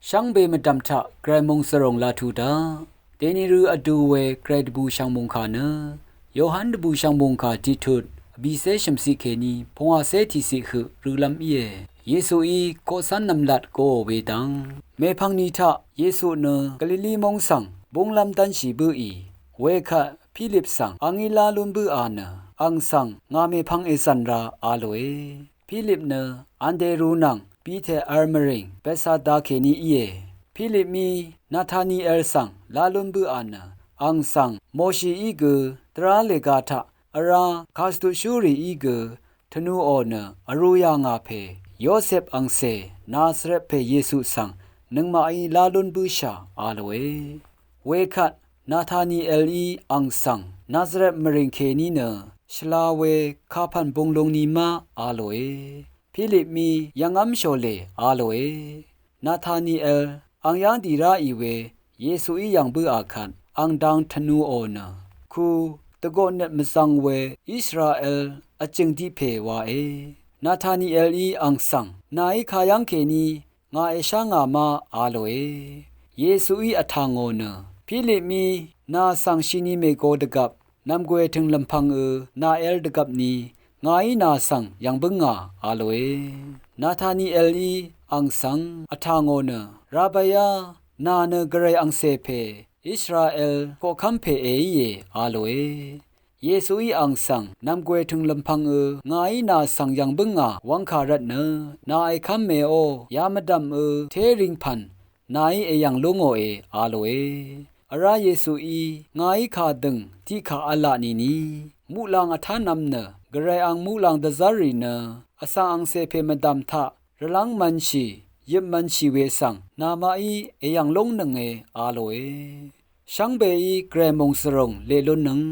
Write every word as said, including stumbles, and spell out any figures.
Shvngbe mvdv̀m taq gvray mòngsvròng laq tuq daq, dèni rø vdu we gvray dvbùshv̀ng mòngkà nø, Yohan dvbùshv̀ng mòngkà tiqtut vbìcé shø̀mciq kèní pungwàcé tiqciq høq rølv́m íe. Yesuí koqcv́n nv̀mlat goò we dv́ng, mèpvng ni taq Yesu nø Galili móng svng búnglv́m dv́nshì bǿì. Wekvt Pilip svng angí lá lún bǿà nø, ang svng ngà mèpvng èzv̀n ra, a lòe. Pilip nø Anderu nvng Piter vl mvrìng Betsaida kèní íe. Pilipmí Nataniel svng lá lún bǿà nø, ang svng Moshií gø dvrá lèga taq vrá kàsvtutshúrìí gø tvnuò nø vrū yà ngà pè Yosep angcè Nazaret pè Yesu svng nøngmaqí lá lún bǿshà, a lòe. Wekvt Natanielí ang svng Nazaret mvrìng kèní nø shvla we kapv̀n bunglung ni ma, a lòe. Pilipmí yv̀ngv́m shòlè, a lòe. Nataniel ang yv́ng dì ráì we Yesuí yv̀ng bǿà kvt ang dang tvnuò nø, ku dvgoqnøt mvzvng we Israel vjø̀ng diq pè wae. Natanielí ang svng, nàí kayv́ng kèní ngà èshá ngà ma, a lòe. Yesuí vtà ngò nø, Pilipmí nà svng shini mègo dvgvp nv̀mgwè tø̀nglv̀mpvng ø nàel dvgvp ni ngàí nà svng yv̀ng bǿngà, a lòe. Natanielí ang svng vtà ngò nø, Rabbi á, nà nø gvray angcè pè Israel koqkv́m pè èíe, a lòe. Yesuí ang svng, nv̀mgwè tø̀nglv̀mpvng ø ngàí nà svng yv̀ng bǿngà wv́ngkà rvtnø, nà èkv́m mèó, yamvdv̀m ø té ringpv̀n nàí èyv̀ng lú ngòe, a lòe. Vrá Yesuí ngàí kàdø̀ng tiqkà v̄la nìni, muqlàng vtánv̄m nø gvray ang muqlàng dvzv́rrì nø vsvng angcè pè mvdv̀m taq rvlv́ng mv̄nshì yøp mv̄nshì we svng namaqí èyv̀ng lúngnønge, a lòe. Shvngbeí gvray mòngsvròng leq lúnnøng.